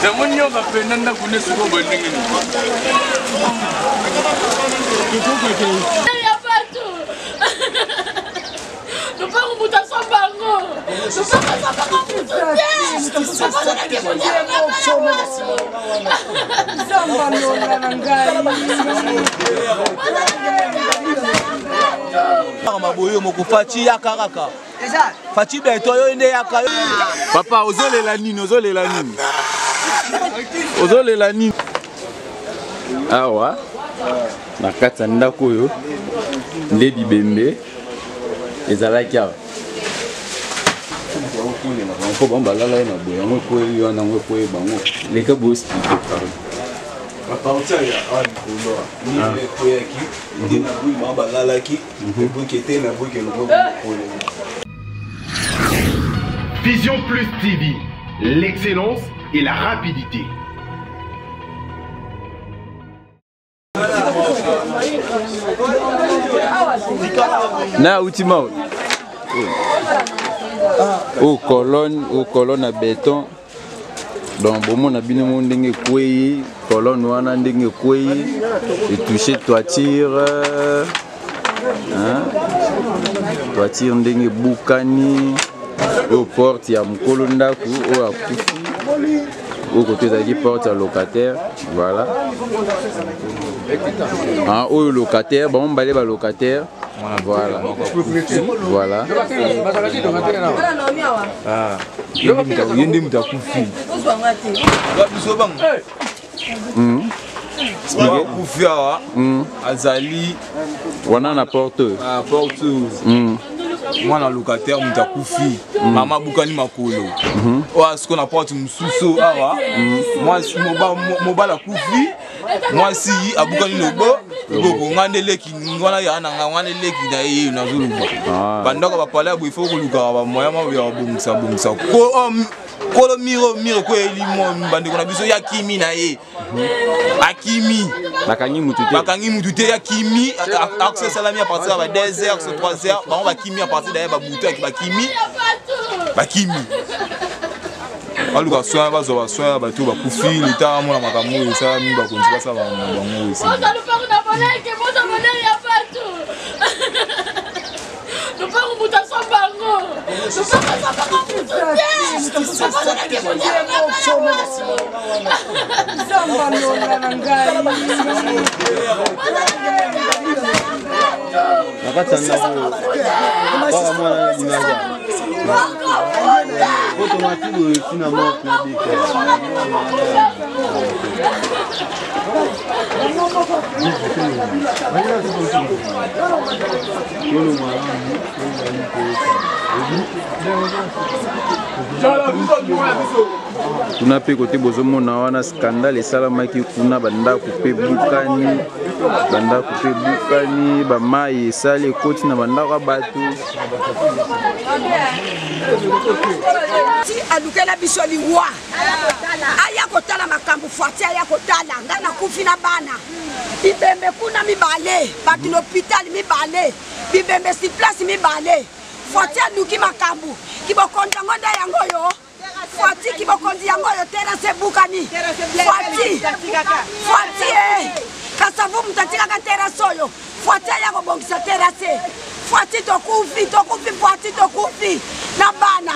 Yango nyoka penda ndako nde sikoyo boye ndenge nini? Ya bato lopango moto asomba yango lopango asombaka moto te azalaki maboyo moko faci yaka kaka faci beto yo nde yaka papa ozolela nini ozolela nini ozolela nini awa na kati ya ndako oyo nde bibembe ezalaki awa mpo bango balala ye na boye yango ekweli wana yango ekweli bango leka boye explike pardon apartir ya awa likolo mire ekweyaki nde na bui bango balalaki ebuki ete na buki elongo Vision Plus TV, l'excellence et la rapidité. Na auti mao oyo colonne, oyo colonne ya beton. Donc bomona bino mo ndenge ekwei colonne wana, ndenge ekwei etouche toiture, hein? Toiture ndenge ebukani. Oyo porte ya mokolo ndako oyo akufi, oyo koto ezalaki porte ya locataire. Voilà, ah, oyo locataire, bango mibale ba locataire. Voilà, voilà. Ye nde moto akufi. Akufi awa azali wana na porte. Porte mwana locataire moto akufi, mama abukani makolo. Oyo asiko na porte mosusu awa, mwasi mobali akufi, mwasi abukani lobo loboko. Nga nde leki wana ya na nga, wana leki na ye nazoloba. Bandako bapale ya boye, fo kolukaka bamoya ya babongisa bongisa. Kolo miro miro kweyeli mo bandeko na biso ya kimi na ye akimi. Bakangi mutu te. Bakangi mutu te, ya kimi. Action esalami à partir ya ba 2 heures, 3 heures. Bango bakimi à partir daye babutu yaki bakimi, bakimi. Baluka soin, bazwa basoin ya bato bakufi. Leta amona makambo oyo esalami, bakonzi basala bango oyo esengeli. Lopango moto asomba yango, lopango asombaka moto te azalaki na kati ya ndako kaka mwana lingaka po tomati boye ntina moko na bika. Kuna mpe kote bozomona wana scandale esalamaki kuna, bandako mpe bukani, bandako mpe bukani, bamai esali ekoti na bandako ya bato. Ti alukela biso liwa, aya kotala makambo. Fati aya kotala ngai nakufi na bana, bibembe kuna mibale, bato na hôpital mibale, bibembe si place mibale. Fati aluki makambo kibokonzi yango nde yango oyo. Fati kibokonzi yango oyo, terase ebukani. Fati, Fati e kasavu moto atikaka terase oyo. Fati aya kobongisa terase. Fati tokufi, tokufi. Fati tokufi na bana.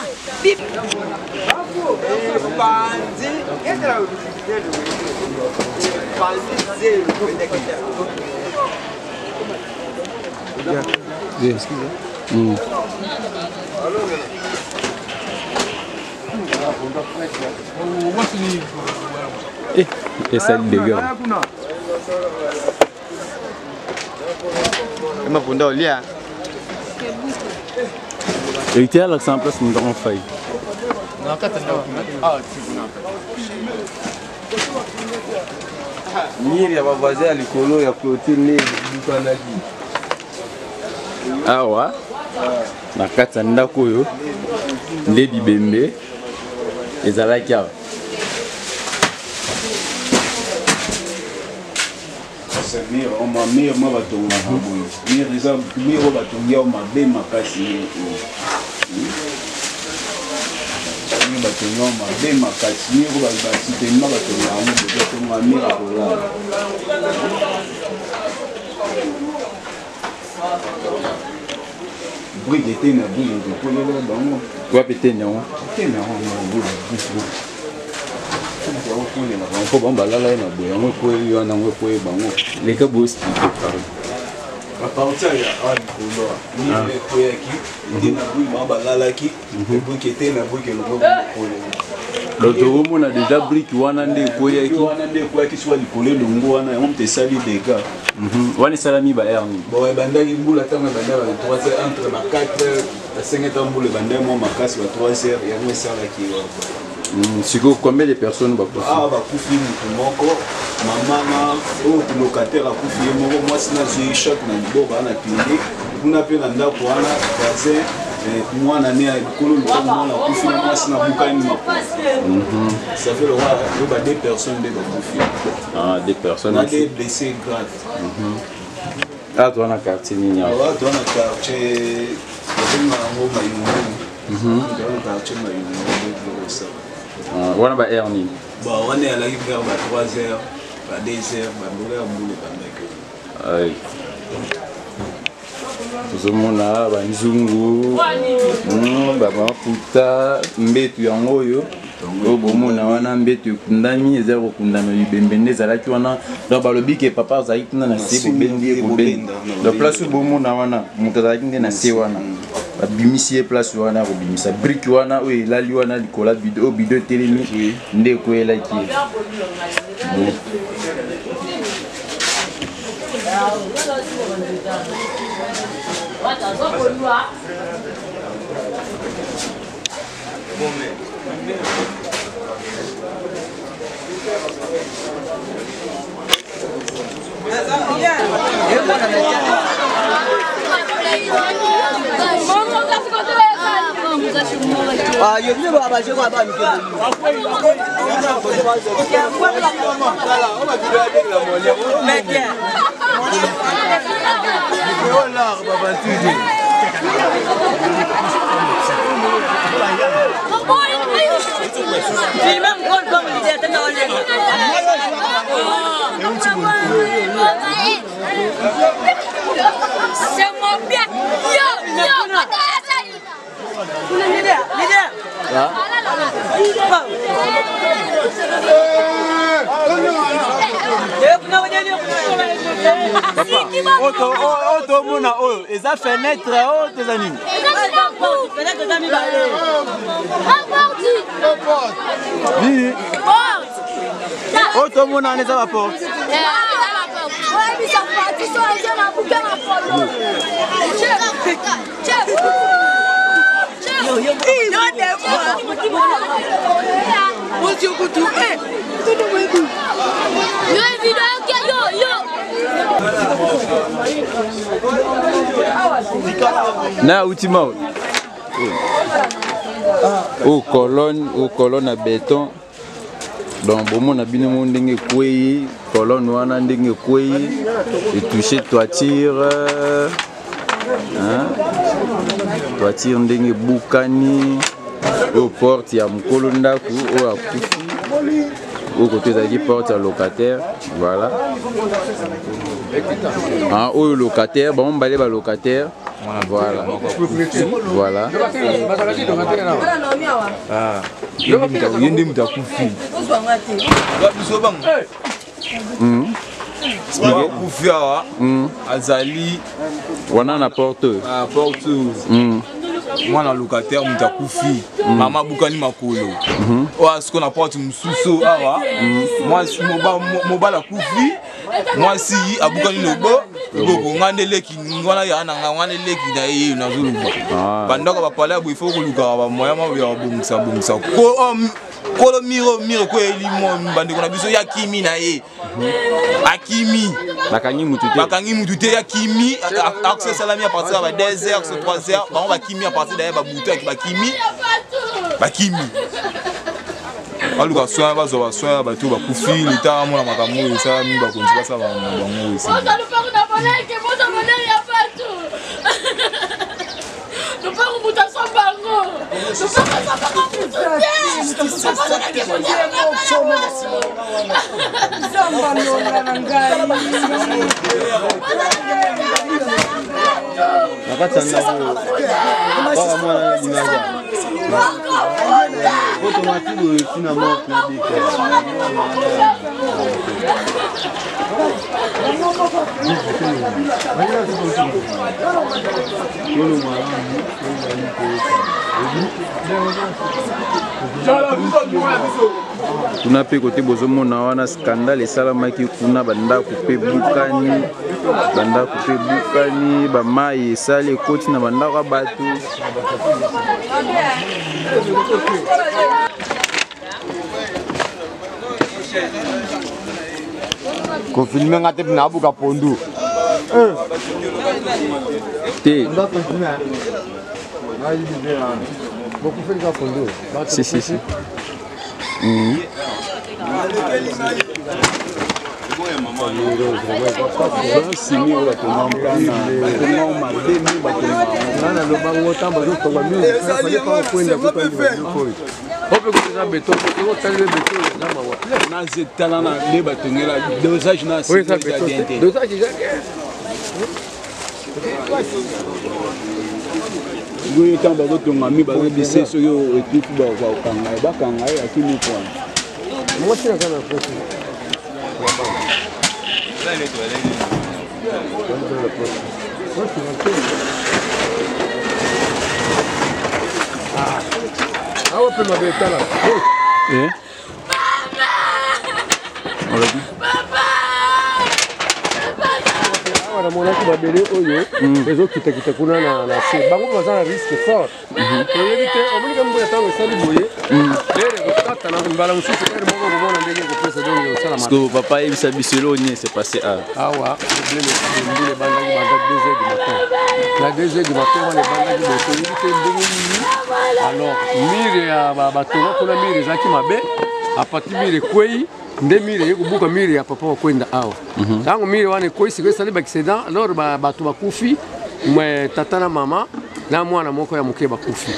Eh, esali dégâts. Mapunda olia. Héritier alakisa en place moto fai. Mire ya bavoisin ya likolo ya clôture nde ebukanaki. Awa na kati ya ndako oyo nde bibembe ezalaki awa. Mire oma mire ma batongaka boye, mire eza mire oyo batongi awa mabe makasi, mire oyo. Mur batonga mabe makasi. Mur basitema batonga yango batonga mur akolala. Brique eteni ya brique ekolela bango. Wapi eteni yango? Eteni yango brique kolela bango mpo bango balala ye na boye yango ekweli wana yango ekweli bango. Leka boye explique pardon. À partir ya awa likolo mur ekweyaki nde na brique bango balalaki, brique eteni na brique eloko kolela. Donc tokomona déjà brique wana nde ekweyaki. Wana nde ekweyaki swa likolo elongo wana, yango moto esali dégâts. Wana esalami ba heure nini? Bon, ebandaki mbula ntango ebandaki ba 3 heures, entre ba 4 heures ba 5 heures, ntango mbula ebandaki mwa makasi ba 3 heures, yango esalaki wana. Sikoyo combien de personnes bakufi? Awa bakufi mutu moko, mama na oyo locataire akufi ye moko, mwasi nazwi choc na liboko baa na clinique kuna mpe na ndako wana voisin, mwana ne likolo lopango, mwana akufi na mwasi na bukani makolo. Ça fait lokola oyo ba deux personnes nde bakufi. Ah, deux personnes. Na deux blessés grave. Awa toza na quartier nini awa? Awa toza na quartier babenga yango Mayungu. Toza na quartier Mayungu nde biloko esala. Wana ba heure nini? Bon, wana ezalaki vers ba 3 heures, ba 2 heures, bandolo ya mbula ebandaki. Ai. Tozomona banzungu, bamafuta, mbetu yango oyo oyo bomona wana, mbetu ekundami, eza kokundama, bibembe nde ezalaki wana. Donc balobi ke papa azalaki kuna na se, bobendi ye, bobendi. Donc place oyo bomona wana, moto azalaki nde na se wana, babimisi ye place wana, kobimisa brique wana oyo elali wana likolo ya bido oyo bido etelemi nde ekweyelaki ye. C'est mon bien. Yo, yo, Ah. Oyo tomona oyo eza fenêtre, oyo toza nini? Nini oyo tomona wana? Eza baporte. Na auti mao oyo colonne, oyo colonne ya béton. Donc bomona bino mo ndenge ekwei colonne wana, ndenge ekwei etouche toiture, hein? Toiture ndenge ebukani. Oyo porte ya mokolo ndako oyo akufi, oyo koto ezalaki porte ya locataire. Voilà. Ah, oyo locataire, bango mibale ba locataire. Voilà, voilà. Ye nde moto akufi. Biso bango akufi awa azali wana na porte. Porte mwana locataire moto akufi, mama abukani makolo. Oyo sikoyo na porte mosusu awa, mwasi mobali akufi, mwasi abukani lobo loboko. Nga nde leki wana ya na nga wana, leki na ye nazoluka bandako bapale ya boye, faut kolukaka bamoya ma ya babongisa bongisa. Kolo miro, miro kweyeli mo bandeko na biso, ya kimi na ye akimi. Bakangi mutu te. Bakangi mutu te, ya kimi. Action esalami à partir ya ba 2 heures, 3 heures. Bango bakimi à partir daye babutu, bakimi, bakimi. Baluka soin, bazwa basoin ya bato bakufi. Leta amona makambo oyo esalami, bakonzi basala bango oyo esengeli. Lopango moto asomba yango, lopango asombaka motu te. Na kati ya ndako kaka mwana alingaka po tomati boye ntina moko na bika. Kuna mpe kote bozomona wana scandale esalamaki kuna, bandako mpe bukani, bandako mpe bukani, bamai esali ekoti na bandako ya bato. Kofilme nga te, nabuka pondu. Te, si si si. Simi oyo batonga mpana, batonga mabe mi batonga. Nga nalobango ntango bazotonga mingikwenda kuta Ope beton, otali beton eza mawa. Naze tala na nde batongela dosage na eza bien te, dosage eza bien. Oyo ntango bazotonga mi bazobise, soki etufi bakokanga ye, bakanga ye, akimi pwana. Mwasi naza na posi. Awa mpe mabe, tala. Eh? Awa namonaki mabele oyo ezokitakita kuna na se, bango baza na risque fort. Toyebi te, omonika mboya ntango esali boye, ere ekokata na mbala mosusu, ere moko komona ndenge ekopesa, donc osala. Parce que papa ayebisa biso eloko nini s'est passé awa. Awa problème, mbula ebandaki banda 2 heures du matin. Na 2 heures du matin wana ebandaki boye, toyebi te ndenge nini. Alors mur ya batonga kuna, mur ezalaki mabe, apati mur ekwei, nde mur eye kobuka mur ya papa Wakwenda awa. Ntango mur wana ekwei, sikoyo esali baaccident. Alors bato bakufi, me tata na mama na mwana moko ya moke bakufi.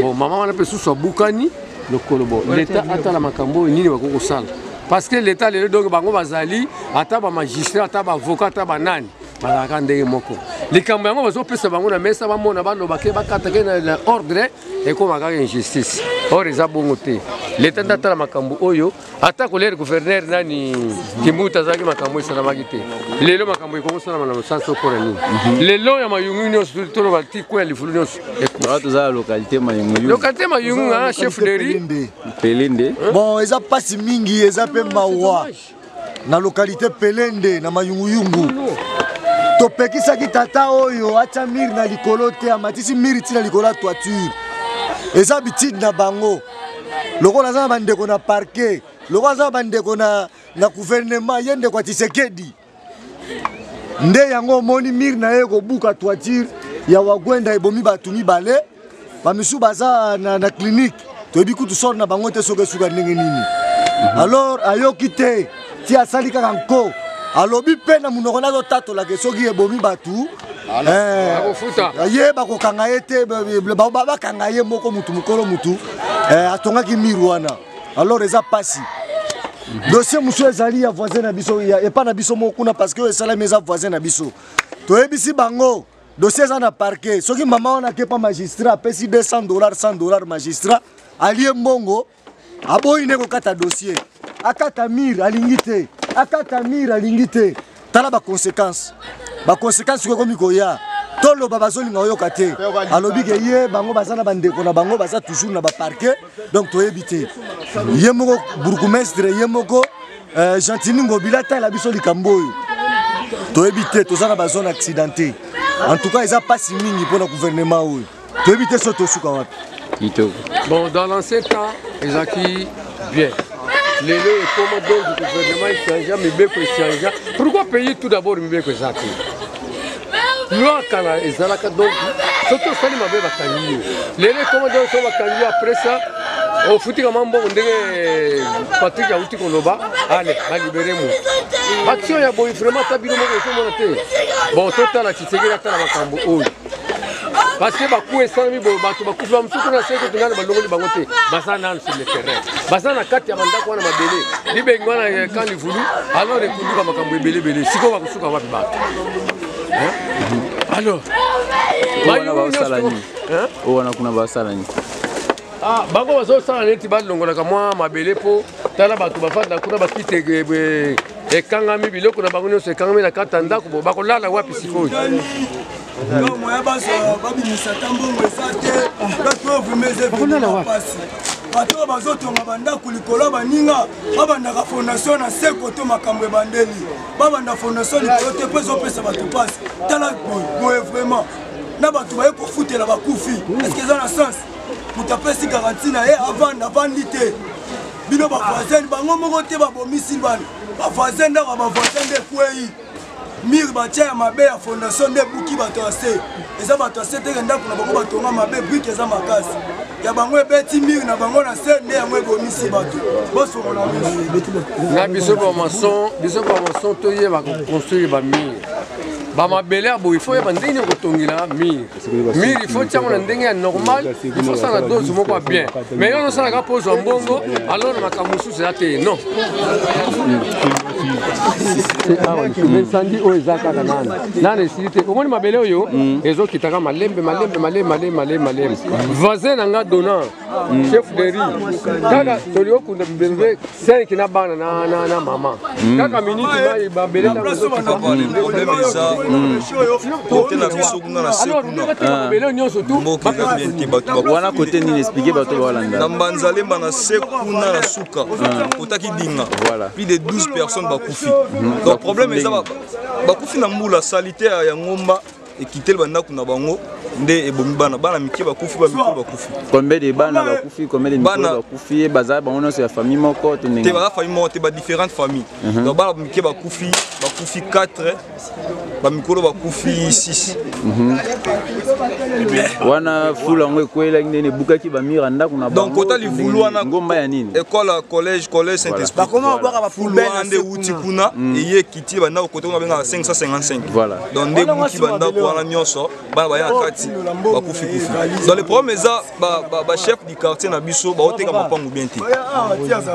Bon, mama wana mpe susu abukani lokolo. Bon, leta atala makambo oyo, nini bakoki kosala, parce que leta lelo, donc bango bazali ata bamagistrat, ata baavocat, ata banani, bazalaka ndenge moko. Likambo yango bazopesa bango na mesa, bamona, baloba ke bakata ke na ordre, ekóma kaka injustice. Or eza bongo te. Leta nde atala makambo oyo. Ata kolere gouverneur nani Kimbuta azalaki, makambo esalamaki te. Lelo makambo ekokosalama na mosanso mpona nini? Lelo ya Mayungu nyonso, toloba ti kwe ya Lifulu nyonso. Awa toza na localité Mayunguyungu. Localité Mayungu, chef de rue. Pelende. Bon, eza mpasi mingi, eza mpe mawa. Na localité Pelende na Mayunguyungu, topekisaki tata oyo atya mur na likolo te, amatisi mur ntina likolo ya toiture. Eza bitide na bango. Lokola aza na bandeko na parquet, lokola aza na bandeko na gouvernement, ye ndeko ya Tshisekedi, nde yango omoni mur na ye kobuka toiture ya Wagwenda, ebomi bato mibale, bamisusu baza na clinique, toyebi kutu sort na bango te soki esuka ndenge nini. Alors ayoki te, ti asali kaka nko, alobi mpe na monoko nazotatolaka soki ebomi bato, ye bakokanga ye te, bakanga ye moko mutu mokolo mutu atongaki mur wana. Alors eza pasi. Dossier mosusu ezali ya voisin na biso, epa na biso moko kuna, parce que oyo esalami eza voisin na biso. Toyebisi bango, dossier eza na parquet. Soki mama wana akepa magistrat, apesi 200 dollars, 100 dollars, magistrat alie mbongo, aboyi nde kokata dossier. Akata mur alingi te, akata mur alingi te. Tala baconséquence, baconséquence soki ekomi koya, toloba bazolinga oyoka te. Alobi ke ye bango baza na bandeko na bango, baza toujours na baparquet, donc toyebi te. Ye moko bourgmestre, ye moko Gentini Ngobila atala biso likambo oyo, toyebi te. Toza na bazone accidenté. En tout cas eza mpasi mingi mpona gouvernement oyo, toyebi te so tosuka wapi. Kitoko. Bon, dans l'ancien temps ezalaki bien, lelo ekoma donc gouvernement echangea, mibeko echangea. Pourquoi pays tout d'abord mibeko eza te? Loi kala ezalaka, donc soki osali mabe bakangi yo. Lelo ekoma donc so bakangi yo, après ça ofutika mwa mbongo, ndenge Patrik auti koloba, ale balibere mo. Action ya boye vraiment, ata bino moko ozomona te. Bon, totala Tshisekedi atala makambo oyo. Parce que baku esalami boye bato bakufi bamosusu kuna se kutu nani balongoli bango te baza nanu sur le terrain baza na kati ya bandako wana mabele libengi wana eh, kan livulu alors ekunduka makambo ebele ebele sikoyo bakosuka wapi bato alors wana baosala nini oyo wana kuna baosala nini Ah, bango bazosala neti balongolaka mwa mabele mpo tala bato bafanda kuna bakite ekangami biloko na bango nyonso ekangami na kati ya ndako bo bakolala wapi sikoyo moya bazwa babimisa ata mbongo eza te bato oyo vraimen eza evenema mpasi bato oyo bazotonga bandako likolo ya baninga babandaka fondation na se koto makambo ebandeli babanda fondation likolo te mpo ezopesa bato mpasi tala boye boye vraiment na bato baye kofutela bakufi eske eza na sens moto apesi garanti na ye avanda avandi te bino bavoisin bango moko te babomisi bana bavoisin ndako ya bavoisin nde ekwei mire batya ya mabe ya fondation nde ebuki bato ya se eza bato ya se teke ndako na bango batonga mabe brike eza makasi ya bango ebeti mire na bango na se nde yango ebomisi bato bosongola miso na biso bamason biso bamason toyeba koconstruire bamire bamabele ya boye fo oyeba ndenge nini okotongela mire mire il faut tiango na ndenge ya normal il faut osala dose moko ya bien mais yo ozosalaka mpo ozwa mbongo alors na makambo mosusu eza te non incendie oyo eza kaka nani nani esili te omoni mabele oyo ezokitaka malembe malembe malembe malembe malembe malembe voisin na nga donnant Mm. chef de riz kaka tolingi okunda bibembe 5 na bana na, na, na mama mm. kaka miniti mai babele kote na biso kuna na se kuna nyonso tu mboka eza bien te bato wana kote nini explike bato baolanda na mbanzalemba na se kuna na suka kotaki dinga plus de 12 personnes bakufi donc problème eza bakufi na mbula salite ya ngomba ekiteli bandako na bango nde ebomi bana bana mike bakufi bamikolo bakufi combien de bana bakufi combien de mikolo bakufi baza bango nyonso ya famille moko to ndenge te baza famille moko te ba différentes familles mhm. donc bana mike bakufi bakufi 4 bamikolo bakufi 6 mhm. wana fulu yango ekwelaki ndenge ebukaki bamire ya ndako na donc kota livulu wana ngomba ya nini école collège collège saint esprit bakoma kobwaka bafulu wana nde euti kuna mm. eye ekiti bandako kote kuna babengaka 555 voilà donc nde buki bandako wana nyonso bana baya na kati bakufi kufi donc le problème eza bachef du quartier na biso baoteka mapangu bien te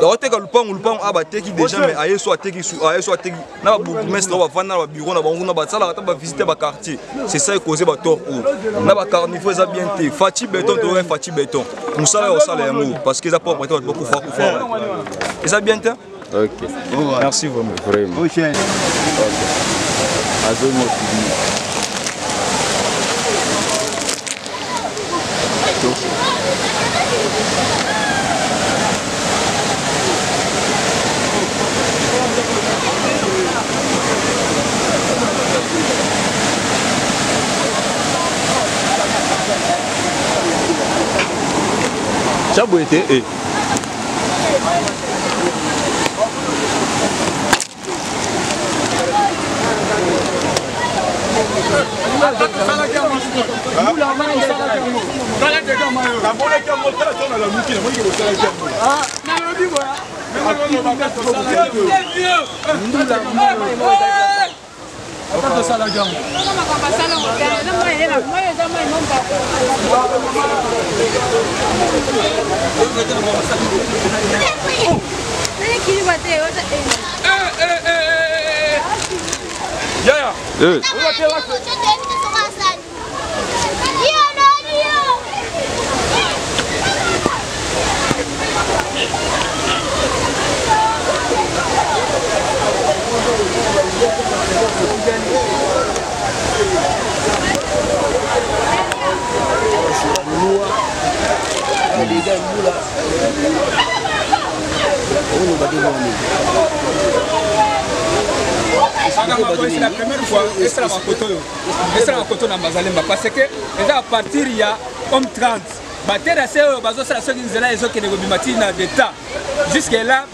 baoteka lupangu lupangu a bateki déjà mais aye so ateki aye so ateki na babourgmestre oyo bavanda na babureau na bango kuna basalaka ata bavisite ya baquartier c'est ça ekose batort oyo na bacarniveau eza bien te faci beton toyoka faci beton mosala ya kosala yango parce que eza propre te bato bakufa kufa eza bien te Ok. Merci vraiment. Vraiment. Ok. Azongo fini. Tcha boye te eh. Yaya. Eh. C'est la première fois esalaka koto oyo esalaka koto na mazalemba parce que eza à partir ya homme 30 baterase oyo bazosala soki nzela ezokende kobima ti na deta jusque là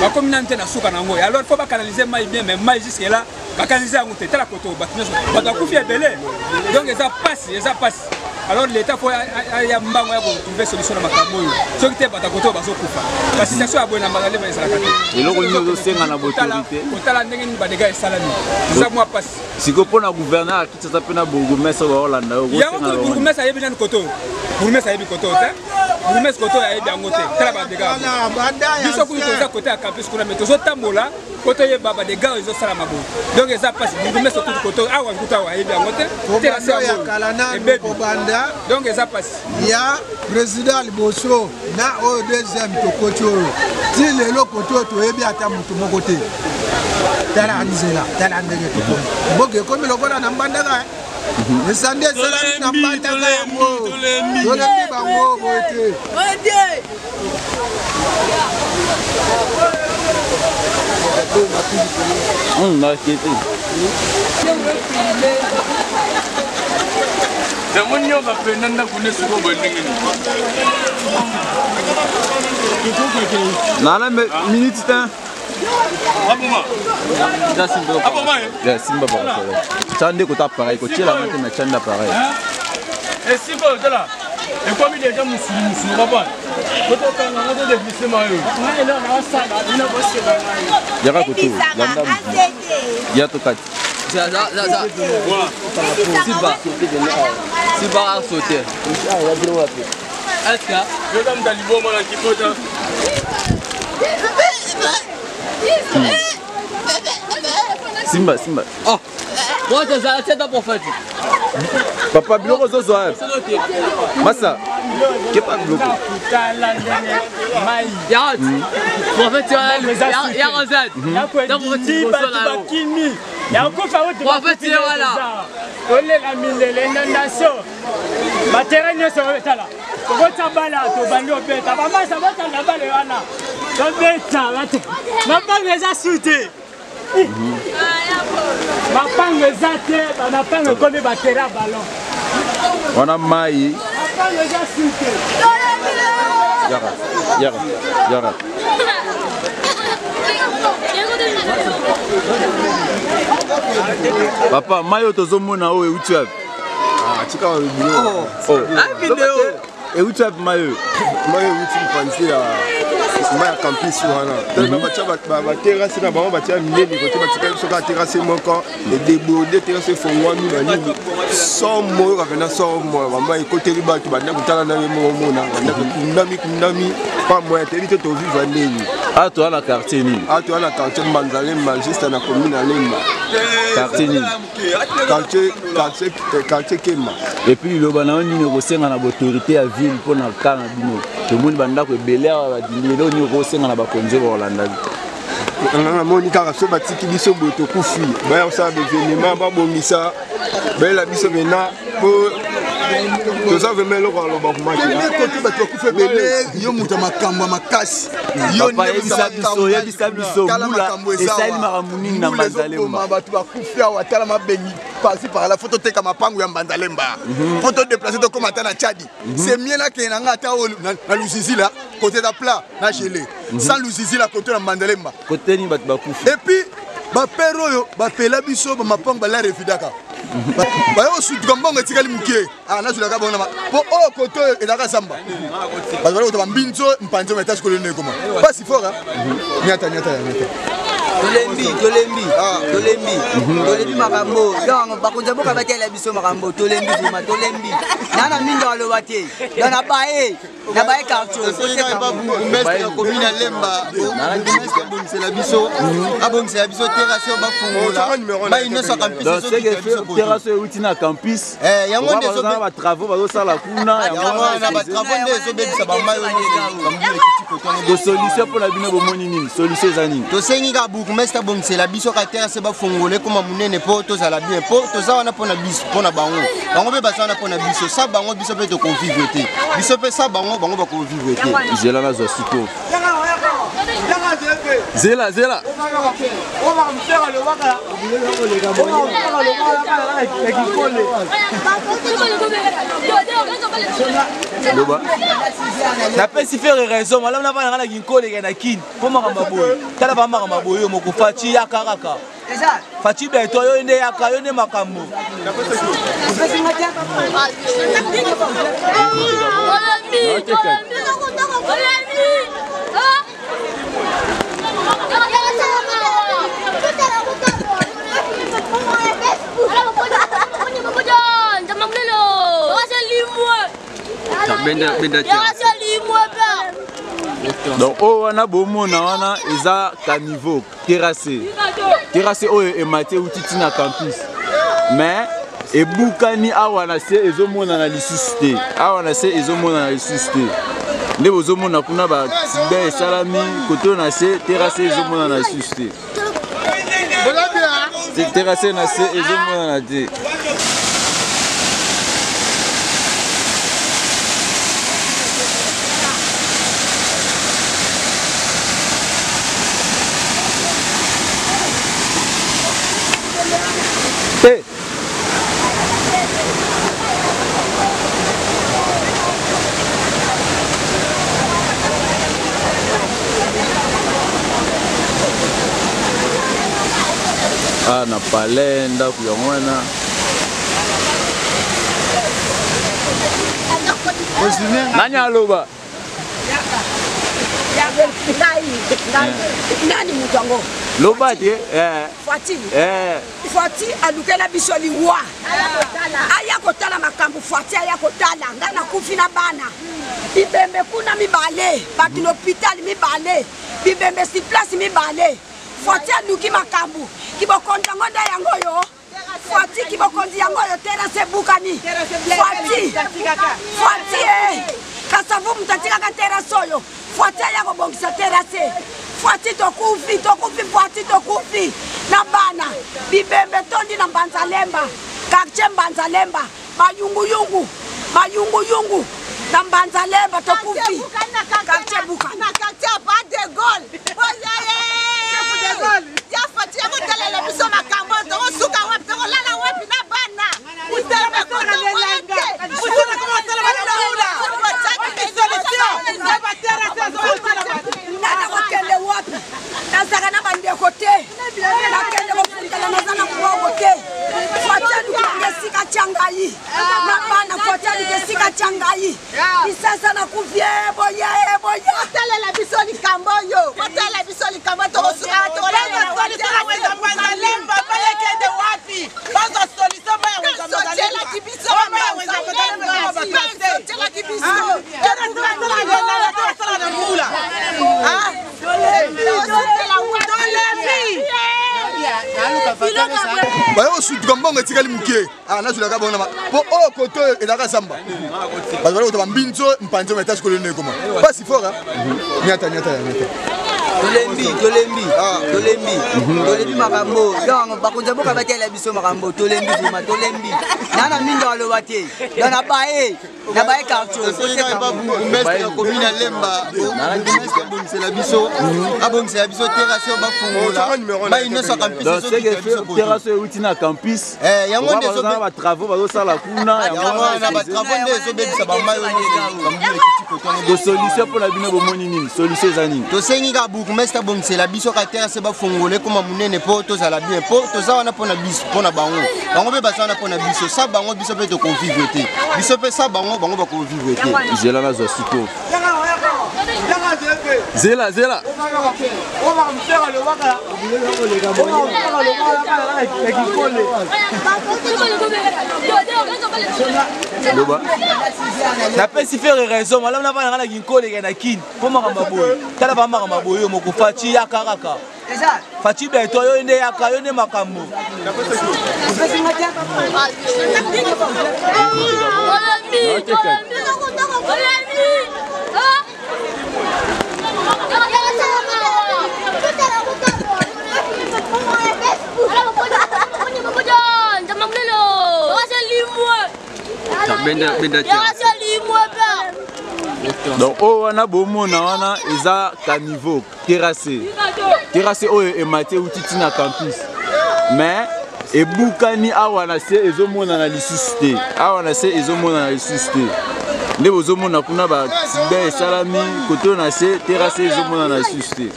bakomi nanu te na suka na yango alors faut bacanalise mai bien mais mai jusque là bakanalize yango te tala koto bato nyonso bato bakufi ebele donc eza pasi eza pasi. Alors l'état fo aya mbango ya kotrouve solution na makambo oyo, soki te bato kote oyo bazokufa. Basituation ya boye na Mbanzalemba ezalaka te. Eloko nini ozosenga na boautorité? Kotala ndenge nini badega esalami, eza mwa mpasi. Sikoyo mpo na gouverneur ya Kinshasa mpe na bourgmestre baolanda yo? Yango kutu bourgmestre ayebi nani kote oyo, bourgmestre ayebi kote oyo te, bourgmestre kote oyo ayebi yango te. Tala badega, biso kutu toza kote ya campus kuna, mais tozotambola po toyeba badega oyo ezosalama boye. Donc eza mpasi. Bourgmestre kutu kote awa, kutu awa ayebi yango te. Terase yango ebebi, donc eza mpasi. Ya président liboso na oyo deuxième tokoti oyo ti lelo kote oyo toyebi ata motu moko te. Tala nzela, tala ndenge tokomi, mboka ekomi lokola na Mbandaka. Esande esalami na Mbandaka, yango tolembi bango boye te. Nakete. Yango nyoka mpenza ndako nde sikoyo boye ndenge nini? Nana minute te. Aboma. Aboma. Ya simba parasol. Tya nde kota appareil kotiela nga te na tya nde appareil. Esika oyo tala ekomi deja mosuni mosuni papa totokanga ngo todeglise mayo. Yaka koto landa ya tokati. Simba. Simba a sauté. Est-ce que yoza moto aliboma na kipota? Simba, simba. Oh. Moi, c'est un prophète. Papa, biloko ozozwa masa kepa biloko. Prophète, ya Rosette. Bato bakimi yakufa. Prophète, voilà. Tolela mindele, inondation, baterrain nyonso. Tala, tokota bala, tobandi obeta bamasa, botanda bale wana, tobeta mapango eza su te, mapango eza te, bamapango ekomi batera ballon. Wana mai. Mapango eza su te. Yaka yaka yaka. Papa, mai oyo tozomona oyo euti wapi? Tika Oh. Euti wapi mai oyo? Mai euti mopanzi ya mai ya campus wana. Batya baterrasse na bango, batya minene kote, batika biso kaka terrasse moko edéborde, terrasse efongwami na nini. Somo oyoka mpena somo, bamai ekoteli bato, bandako tala ndenge moko omona bandako ekundami kundami pa moya, toyebi te tovivre ndeni. Awa toza na quartier nini? Awa toza na quartier Mbanzalemba, juste na commune ya Lemba. Quartier nini? Quartier Kemba. Et puis liloba na yo nini okosenga na baautorité ya ville mpo na ka na bino? Tomoni bandako ebele awa badindi. Eloko nini okosenga na bakonzi oyo bakolanda? Nga namoni kaka so batiki biso boye tokufi. Baya kosala baevenema, babongisa, bayela biso mena po toza vraimen eloko ya loba kumaki. Kote bato bakufa ebele, yo moto ya makambo ya makasi. Papa, yebisa biso, yebisa biso mbula esali makambo nini na Mbanzalemba? Bato bakufi awa, tala mabengi par-ci par-là. Faut toteka mapango ya Mbanzalemba, faut todeplace, tokóma ata na Tchadi. C'est mieux nakende na nga ata oyo na Luzizila, côté eza plat na gelé, sans Luzizila côté na Mbanzalemba. Kote nini bato bakufi? Et puis bapere oyo bapela biso bamapango, bala refidaka, baye kosutuka, mbongo etikali moke. Nazwilaka bango po oyo kote oyo ezalaka zamba, bato bali kota bambinzo mpanzi oyo etage koleno ekoma pasi fort. Nyata nyata ya nyata. Tolembi, tolembi, tolembi, tolembi makambo. Donc bakonzi ya mboka batiela biso makambo, tolembi vraiment, tolembi. Nana mingi aloba te, donc na baye na baye quartier. Bourgmestre ya commune ya Lemba, bourgmestre abongisela biso, abongisela biso terrasse oyo, bafungola mai nyonso ya campus. Donc terrasse oyo euti na campus. Yango nde na batravaux bazosala kuna. Yango wana batravaux nde ezobebisa bamai oyo nyonso, ekiti koto. To solution mpo na bino, bomoni nini? Solution eza nini? Tosengi kaka bourgmestre abongisela biso ka terrasse, bafungola ekoma monene mpo tozala bien, mpo toza wana mpo na biso, mpo na bango, bango mpe baza wana mpo na biso. Sa bango biso mpe tokovivre te, biso mpe sa bango, bango bakovivre te. Zela, nazwa sikoyo. Zela, zela. Loba. Napesi Ferre raison, malamu navanda nga na Kinkoleka na Kini mpo makambo ya boye. Tala ba makambo ya boye, yo moko Faci yaka kaka. Fatshi Beton yo nde yaka yo nde makambo. Donc oyo wana bomona wana eza caniveau terrasse terrasse oyo emati euti ti na campus mais ebukani awa na se ezomonana lisusu te awa na se ezomonana lisusu te nde bozomona kuna baaccident esalami kote oyo na se terrasse ezomonana lisusu te terrasse na se ezomonana te. Te. Ah, na palais ndako yango wana. Nani aloba? Nani moto yango? Loba te. Eh. Fati. Eh. Fati alukela biso liwa. Aya kotala makambo Fati aya kotala. Nga nakufi na bana. Bibembe kuna mibale, bato na hôpital mibale, bibembe si place mibale. Fati aluki makambo. Kibokonzi yango nde yango oyo. Fati kibokonzi yango oyo terrasse ebukani. Fati. Fati eh. Kasavu moto atikaka terrasse oyo. Fati aya kobongisa terrasse. Fati tokufi, tokufi, Fati tokufi. Na bana bibembe tondi na Mbanzalemba, quartier Mbanzalemba, bayunguyungu, bayunguyungu na Mbanzalemba tokufi. Quartier bukani. Na quartier pas de Gaulle. Boya ye. Ya Fati ya kotalela biso makambo tokosuka wapi tokolala wapi na bana. Nana kokende wapi? Nazalaka na bandeko te, nakende kofutela, naza na mbongo te. Fati alukanga esika tya ngai na bana, Fati aluka esika tya ngai lisasa nakufi boye boye. Botalela biso likambo oyo, botalela biso likambo tokosuka tokolala wapi. Baye kosutuka mbongo etikali moke nazwelaka bango mpo oyo kote oyo ezalaka zamba bato bali kota bambinzo mpanzi ma etage kolendo ekoma pasi fort nyata nyata ya nyata. Tolembi, tolembi, tolembi, tolembi makambo. Donc bakonzi ya mboka batiela biso makambo, tolembi vraiment, tolembi. Na mingi aloba te. Donc na baye, na baye quartier. Bourgmestre ya commune ya Lemba, bourgmestre abongisela biso, abongisela biso terrasse oyo bafungola mai nyonso ya campus Donc, c'est ezokita que biso koto. terrasse oyo euti na campus. Yango nde Baza na ba travaux bazosala kuna. Yango wana ba travaux nde ezobebisa bamai oyo nyonso bambula ekiti koto yango. Do solution mpo na bino bomoni nini? Solution eza nini? Tosengi kaka bourgmestre abongisela biso kaka terrasse bafungola ekoma monene mpo tozala bien, mpo toza wana mpo na biso, mpo na bango, bango mpe baza wana mpo na biso. Sa bango biso mpe tokovivre te, biso mpe sa bango, bango bakovivre te. Zela nazwa sikoyo. Zela, zela. Loba. Napesi Ferre raison, malamu navanda nga na Kinkole na Kin mpo makambo ya boye tala ba makambo ya boye yo moko Fatshi yaka kaka Fatshi Beton yo nde yaka yo nde makambo. Donc oyo wana bomona wana eza caniveau terrasse terrasse oyo emati euti ti na campus mais ebukani awa na se ezomonana lisusu te awa na se ezomonana lisusu te nde bozomona kuna ba accident esalami kote oyo na se terrasse ezomonana lisusu te.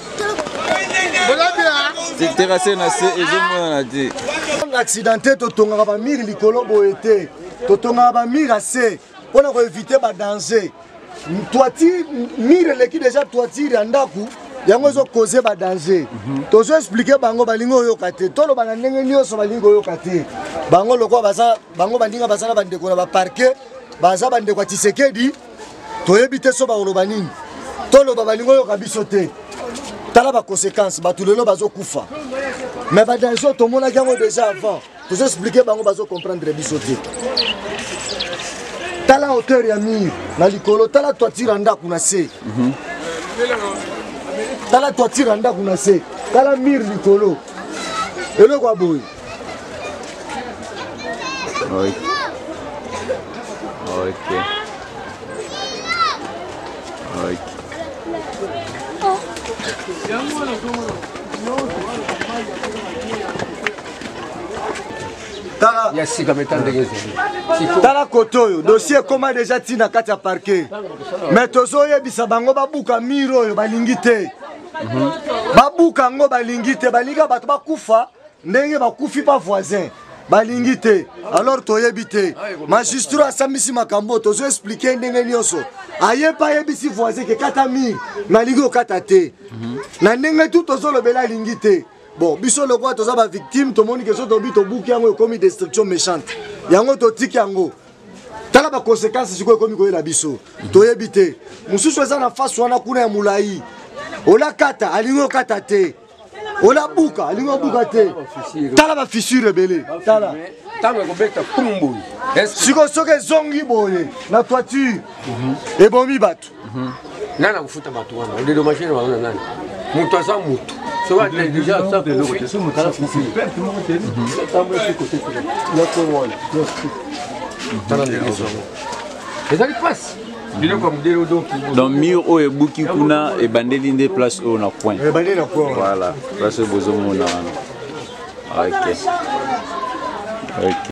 Terrasse na se ezomonana te. Accidenté totongaka bamire likolo boye te, totongaka bamire ya se mpo na koevite badanger. Toiture, mire eleki deja toiture ya ndako yango ezokoze badanger. Tozo explike bango, balingi oyoka te. Toloba na ndenge nyonso, balingi koyoka te. Bango lokola baza bango baninga baza na bandeko na baparke, baza bandeko ya Tshisekedi, toyebi te so bakoloba nini. Toloba, balingi oyoka biso te. Tala baconséquence, bato lelo bazokufa, mais badanger oyo tomonaki yango déjà avant. Tozo explike bango, bazocomprendre biso te. Tala hauteur ya mur na likolo, tala toiture ya ndako na se, tala toiture ya ndako na se, tala mur likolo, eloko ya boye. Ok. Tala ya sika meta ndenge ezali. Tala kote oyo dossier ekóma deja ntina kati ya parquet, mais tozoyebisa bango babuka mire oyo, balingi te. Babuka yango, balingi te. Balingi bato bakufa ndenge bakufi pa voisin, balingi te. Alors toyebi te, magistrat asambisi makambo oyo, tozo explike ndenge nyonso. Aye mpe ayebisi voisin ke kata mire, me alingi kokata te. Na ndenge tu tozolobela, alingi te. Bon, biso lokola toza bavictime, tomoni ke so tobi tobuki yango, ekomi destruction méchante. Yango totiki yango. Tala baconséquence sikoyo ekomi koyela biso, toyebi te. Mosusu eza na face wana kuna ya molai, olakata, alingi okata te, olabuka, alingi obuka te. Tala bafissure ebele, tala. Ntango ekobeta pum boye. Sikoyo soki ezongi boye na toiture, ebomi bato. Nani akofuta bato wana? Odedomage na bango na nani? Moto aza motu, soki deja aza kufi, tala ndenge ezango, ezali mpasi, biloko ya modele donc. Donc mur oyo ebuki kuna ebandeli nde place oyo na coin. Ebandeli na coin. Voilà, place oyo bozomona wana. Ok. Ok.